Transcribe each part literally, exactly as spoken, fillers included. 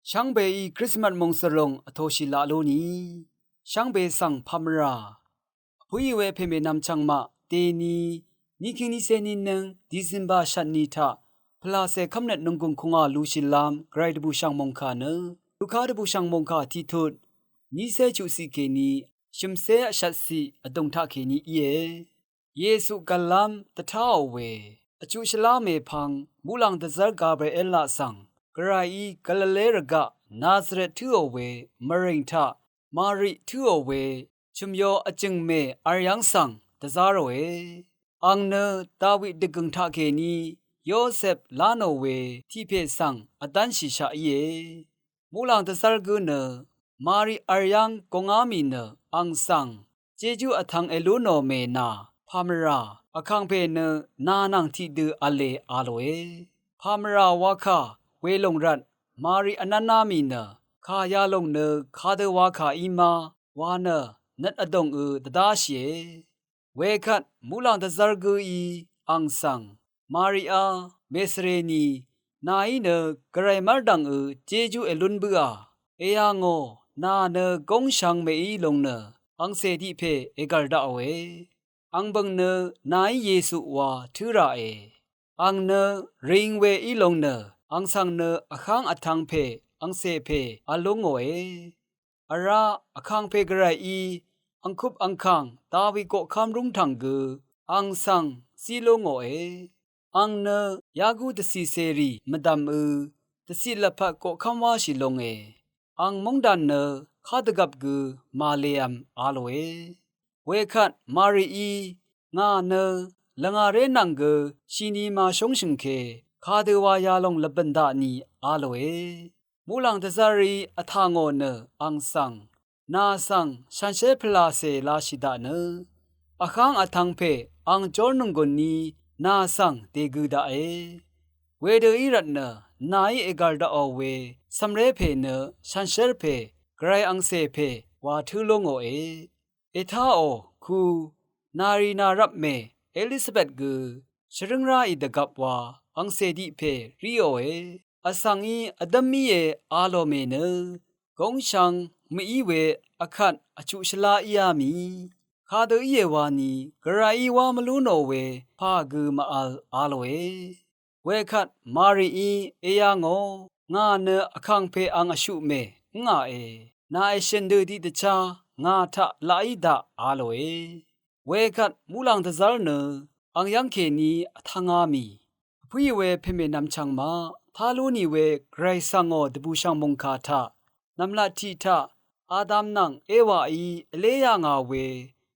Shvngbeí Krismas mòngsvròng vtoshì laq lúni shvngbe svng pàmvrà vpǿì we pèmènvm chvngmaq dèni, niqkíng niqcé niqnøng December shvtni taq pvlacè kv́mnøt nònggùng kùngà lushìlv́m gvray dvbùshv̀ng mòngkà nø, Luka dvbùshv̀ng mòngkà tiqtut niqcé chuqciq kèní shø̀mcé vshvtciq vdùng taqkèní íe. Yesu gv̀llv́m dvtáò we vchuq shvlá mèpvng muqlàng dvzv́r Gabrielaq svng, Gvrayí Galile rvgaq Nazaret tǿò we mvrìng taq Mari tǿò we chø̀myo vjø̀ngmè vryv́ng svng dvzá ròe. Àng nø Dawi dvgø̀ng taqkèní Yosep lá nò we tiq pè svng vdv́nshìshaq íe. Muqlàng dvzv́r gǿ nø Mari vryv́ng gongá mì nø àng svng Jejú vtv̄ng èlú nò mènà, pàmvrà vkàngpè nø nà nvng tiqdø v̄le a lòe. Pàmvrà wakà welòng rvt Mari vnv́ná mì nø, kà yalòng nø kadø wakà í má wa nø nøt vdòngø dvdáshìe. Wekvt muqlàng dvzv́r gǿí àng svng, Mariá, mèsvrèni, nàí nø Gvray mv́rdv̀ngø Jejú èlún bǿà, èyà ngò, nà nø góngshvng mèí lòng nø angcè tiq pè ègv̀r daqòe. Àng bø̀ng nø nàí Yesu wa tǿ ràe. Àng nø rìng we í lòng nø àng svng nø vháng vtv̄ng pè angcè pè v̄l lú ngòe. Vrá vkàngpè Gvrayí angkup angkàng Dawi koqkv́m rúngtv̀ng gø àng svng zí lú ngòe. Àng nø yagú dvcìcèrì mvdv̀mø dvciq lvpat koqkv́m wáshì longe. Àng móngdàn nø kadvgvp gø màlev̄m a lòe. Wekvt Marií, ngà nø lvngàré nvng gø shìni màshóngshø̀ng ke, kadø wa yalòng lvbø̀n daqni a lòe. Muqlàng dvzv́rí vtà ngò nø àng svng, nà svng shànshér pvlàcè lashì daq nø, vháng vtv̄ng pè àng jór nònggùn ní nà svng dègø daqe. Wedø í rvt nø nàí ègv̀r daqò we cv̀mré pè nø shànshér pè, Gvray angcè pè wa tǿ lú ngòe. Ètáò ku, nàrì nà rvpmè Elisabet gø shvrǿng ráì dvgvp wa angcè tiq pè ríòe. Vsvng í vdǿm íe a lò mè nø, góngshvng mø̀í we vkvt vchuq shvlá íá mì. Kadø íe wani Gvrayí wá mvlú nò we pà gø mvvl a lòe. Wekvt Marií, èyà ngò, ngà nø vkàngpè àng vshuqmè ǿngàe. Nà èshø̀n dø tiqdvchá ngà taq laqí daq a lòe. Wekvt muqlàng dvzv́r nø àng yv́ng kèní vtv̄ngá mì vpǿì we pèmènvm chvngmaq tá lú nì we Gvray svngò dvbùshv̀ng mòngkà taq, nv̀mlat tiq taq Adam nvng Ewaí vlé yà ngà we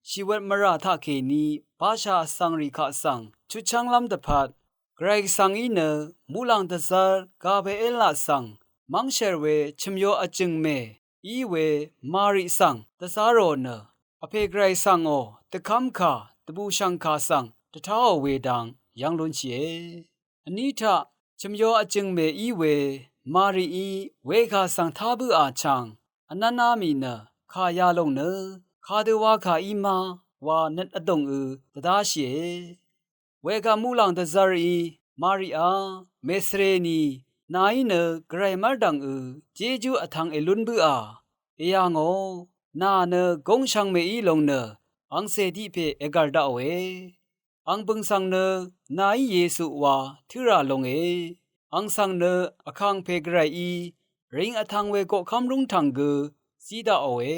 shìwøt mvrà taqkèní bashà vsvng rì kaq svng chutchv́nglv́m dvpvt, Gvray Gvsvng í nø muqlàng dvzv́r Gabrielaq svng mv́ngshèr we chø̀myo vjø̀ngmè í we Mari svng dvzá rò nø, vpè Gvray svngò dvkv́mkà dvbùshv̀ngkà svng dvtáò we dang yv́ng lúnshìe. Vní taq chø̀myo vjø̀ngmè í we Marií wekà svng tá bǿà chv̀ng vnv́ná mì nø, kà yalòng nø kadø wakà í má wa nøt vdòngø dvdáshìe. Wekvt muqlàng dvzv́rí, Mariá, mèsvrèni, nàí nø Gvray mv́rdv̀ngø Jejú vtv̄ng èlún bǿà, èyà ngò, nà nø góngshvng mèí lòng nø angcè tiq pè ègv̀r daqòe. Àng bø̀ng svng nø nàí Yesu wa tǿ rà longe. Àng svng nø vkàngpè Gvrayí rìng vtv̄ng we koqkv́m rúngtv̀ng gø zí daqòe.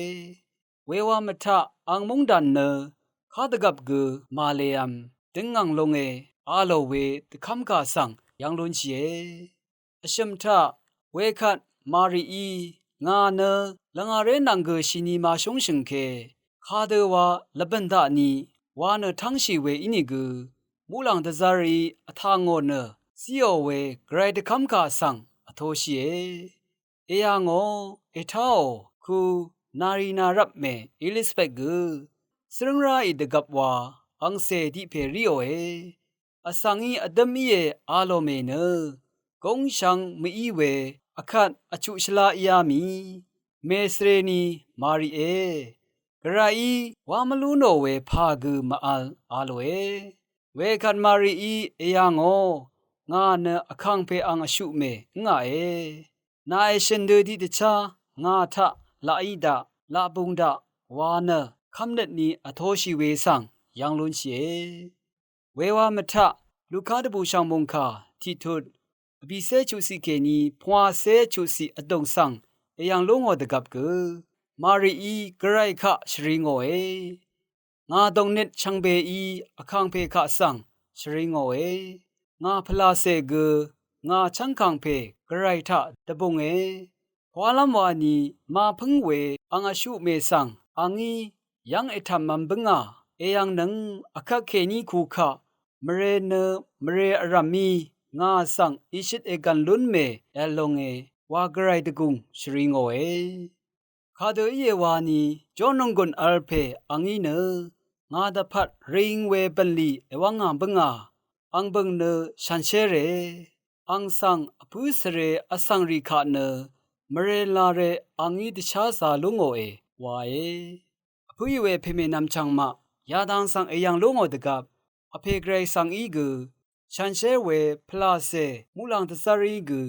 Wewa mvtaq àng móngdàn nø kadvgvp gø màlev̄m døngngv̀ng longe a lò we dvkv́mkà svng yv́ng lúnshìe. Vshø̀m taq, wekvt Marií, ngà nø lvngàré nvng gø shìni màshóngshø̀ng ke, kadø wa lvbø̀n daqni wa nø tv́ngshì we ínìgø, muqlàng dvzv́rí vtà ngò nø zíò we Gvray dvkv́mkà svng vtoshìe. Èyà ngò, ètáò, ku, nàrì nà rvpmè Elisabet gø svrǿng ráì dvgvp wa angcè tiq pè ríòe. Vsvngí vdǿm íe a lò mè nø, góngshvng mø̀í we vkvt vchuq shvlá íá mì, mèsvreni Marié, Gvrayí wá mvlú nò we pà gø màvl a lòe. Wekvt Marií èyà ngò, ngà nø vkàngpè àng vshuqmè ǿngàe. Nàè shø̀n dø tiqdvchá ngà taq laqí daq laqbung daq wa nø kv́mnøtni vtoshì we svng yv́ng lúnshìe. Wewa mvtaq Luka dvbùshv̀ng mòngkà tiqtut vbìcé chuqciq kèní pvngwàcé chuqciq vdùng svng èyv̀ng lú ngò dvgvp gø Marií Gvray kaq shvri ngòe. Ngà dòngnøt shvngbeí vkàngpè kaq svng shvri ngòe. Ngà pvlàcè gø ngà chv́ngkàngpè Gvray taq dvbùnge. Pwalv́m wani màpǿng we ang vshuqmè svng a ngí yv́ng ètv̀mv̄m bǿngà, èyv̀ngnøng vkvt kèní ku kaq mvre nø mvre vrv̀mí ngà svng ìshøt ègv̀n lún mè èvl longe wa Gvray dvgùng shvri ngòe. Kadø íe wani jó nònggùn vl pè a ngí nø ngà dvpvt ring we bv̀nlì èwv́ngà bǿngà, ang bø̀ng nø shànshérè. Ang svng vpǿ svre vsvngrì kaq nø mvre lare a ngí dvsházā lú ngòe wae. Vpǿì we pèmè nv̀mchv̀ng maq yadang svng èyv̀ng lú ngò dvgvp vpè Gvray svng í gø shànshér we pvlàcè muqlàng dvzv́r í gø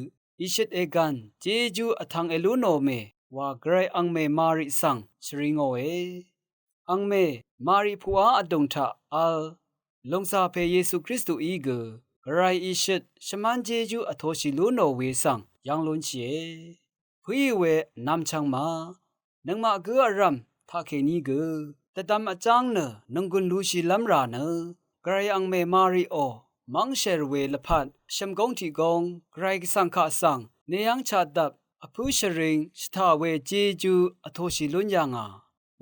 ìshøt ègv̀n jejú vtv̄ng èlú nò mè wa Gvray angmè Mari svng shvri ngòe. Angmè Mari puqá vdùng taq vl lòngzà pè Yesu Kristuí gø Gvray ìshøt shvmán jejú vtoshì lú nò we svng yv́ng lúnshìe. Pǿì we nv̀mchv̀ng ma nøngmaq gǿ vrv̀m taqkèní gø dvdvm vjáng nø nònggùn lushìlv́m rà nø Gvray angmè Mariò mv́ngshèr we lvpat shø̀m góng tiq góng Gvray Gvsvng kaq svng neyv́ng chaqdvp vpǿ shvring shvtà we jejú vtoshì lún yà ngà.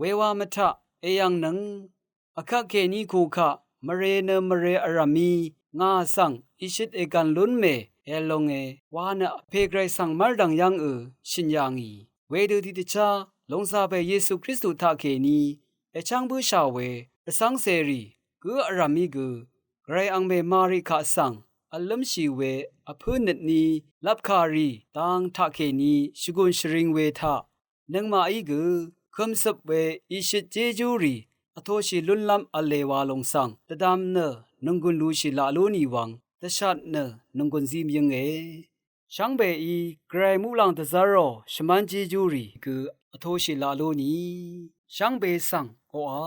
Wewa mvtaq èyv̀ngnøng vkvt kèní ku kaq mvre nø mvre vrv̀mí ngà svng ìshøt ègv̀n lún mè èvl longe wa nø vpè Gvray svng mv́rdv̀ng yv́ngø shø̀n yà ngì. Wedø tiqdvchá lòngzà pè Yesu Kristu taqkèní èchv́ng bǿshà we rvcv́ng cèrì gǿ vrv̀mí gø Gvray angmè Mari kaq svng vlǿmshì we vpǿ nøtní lvpkàrì dang taqkèní shvgùn shvring we taq nøngmaqí gø kø̀mcøp we ìshøt jejú rì vtoshì lúnlv́m v̄le wa lòng svng dvdvm nø nònggùn lushì laq lú nì wvng dvshat nø nònggùn zí mvyǿnge. Shvngbeí Gvray muqlàng dvzv́rò shvmán jejú rì gø vtoshì laq lú nì shvngbe svng oqà